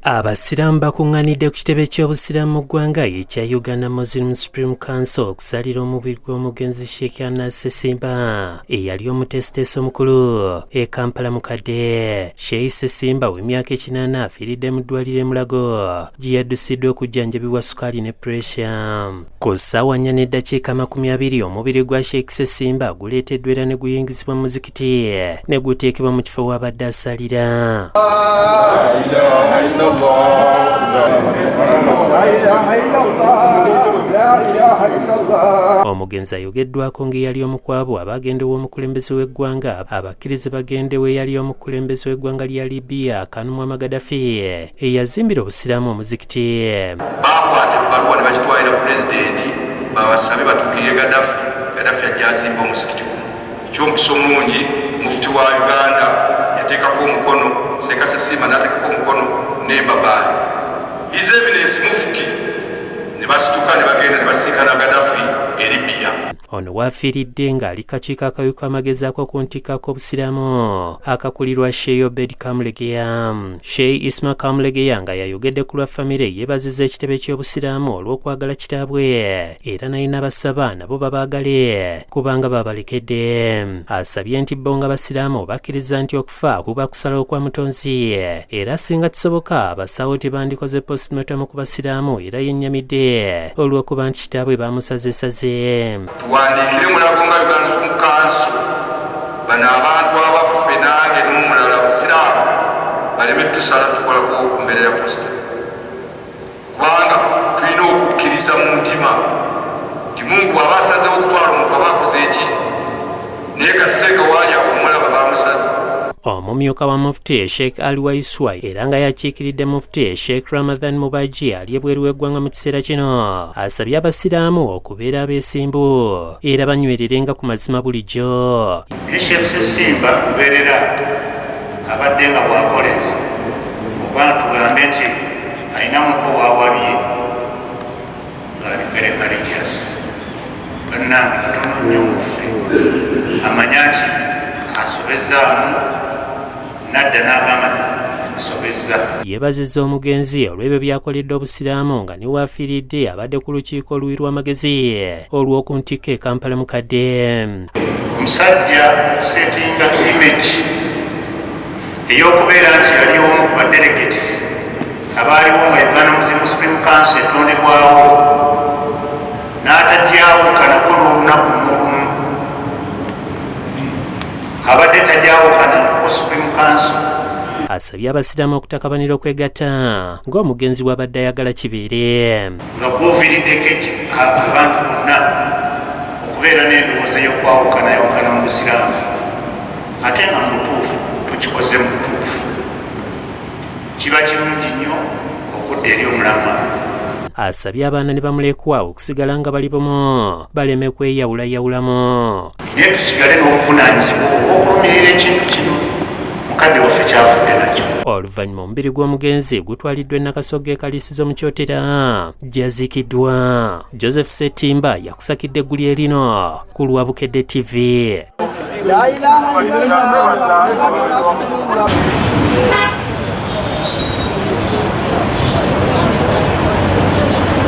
Abasiraamu bakuŋŋaanidde ku kitebe ky'Obusiraamu mu ggwanga ekya Uganda Muslim Supreme Council okusalira omubiri gw'omugenzi Sheikh Anas Ssesimba eyali omuteesiteesi omukulu e Kampala Mukadde. Sheikh Ssesimba ow'emyaka 80 afiiridde mu ddwaliro e Mulago gye yaddusiddwa okujjanjabibwa sukaali ne puresha. Ku ssaawa 4:20 omubiri gwa Sheikh Ssesimba guleeteddwa era ne guyingizibwa mu muzikiti ne guteekebwa mu kifo w'abadde asalira. Omugenzi ayogeddwako ng'eyali omu ku abo abaagenda ew'omukulembeze w'eggwanga abakkiriza bagende w'eyali omukulembeze w'eggwanga lya Libya Colonel Muammar Gaddafi eyazimbira Obusiraamu omuzikiti. Bakwata ebbaluwa ne bagitwalira Pulezidenti, babasabe batuukirire Gaddafi, Gaddafi ajja azimba omuzikiti guno. Ekyomukisa omulungi, Mufuti wa Uganda yateekako omukono, Sheikh Ssesimba n'ateekako omukono n'embabaali, His Eminence Mufuti, ne basituka ne bagenda ne basinkana Gaddafi e Libya. Ono waafiiridde ng'ali kakiiko akawiko amagezaako ku ntikko ak'Obusiraamu akakulirwa Sheikh Obed Kamulegeya. Sheikh Isma Kamulegeya nga yayogedde ku lwa famire yeebaziza ekitebe ky'Obusiraamu olw'okwagala kitaabwe, era naye n'abasaba nabo babaagale kubanga babalekedde. Asabye nti bo nga Basiraamu bakkiriza nti okufa kuba kusalawo kwa Mutonzi, era singa kisoboka abasawo tebandikoze postmortem ku Basiraamu, era yennyamidde olw'okuba nti kitaabwe bamusazesaze. Tuwandiikire Mulago nga Uganda Supreme Council, bano abantu abaffe nange n'omulala Abasiraamu baleme tusala tukolako mbeera ya posita, kubanga tulina okukkiriza mu mutima nti Mungu bw'aba asazewo okutwala omuntu aba akoze eki, naye kati seeka waali awo omulaba bamusaze. Omumyuka wa Mufuti Sheikh Ali Waiswa era nga yakiikiridde Mufuti Sheikh Ramadhan Mubaji ali ebweru w'eggwanga mu kiseera kino asabye Abasiraamu okubeera abeesimbu era banywererenga ku mazima bulijjo. Sheikh Ssesimba lubeerera abadde nga bw'akoleeza oba tugambe nti alinamuko waawabye ng'ali very courageous. Bannange, katono nnyo muffe amanya nti asobezaamu nadda n'agamba nsobezza. Yeebazizza omugenzi olw'ebyo by'akoledde Obusiraamu nga ne waafiiridde abadde ku lukiiko oluwi lw'amagezi olw'oku ntikko e Kampala Mukadde. Omusajja okusetinga image ey'okubeera nti yali omu ku badelegates abaaliwo nga Uganda Muslim Supreme Council etondebwawo, n'atagyawukanako n'olunaku n'olumu, abadde tajawukanangako Supreme Council. Asabye Abasiraamu okutakabanira okwegatta ng'omugenzi bw'abadde ayagala kibeere. Nga gwoviiriddeko abantu bonna okubeera n'endowooza y'okwawukanayawukana mu Busiraamu, ate nga mu butuufu tukikoze mu butuufu, kiba kirungi nnyo okudda eri omulamwa. Asabye abaana ne bamulekwa okusigala nga bali bumu baleme kweyawulayawulamu. Naye tusigale n'obuvunaanyizibwa obw'okulumirira ekintu kino mukadde waffe kyafudde nakyo. Oluvannyuma omubiri gw'omugenzi gutwaliddwa e Nakasoga ekaliisizo mu Kyotera gyaziikiddwa. Joseph Setimba yakusakidde egguli erino ku lwa Bukedde TV. لا إله إلا الله محمد رسول الله.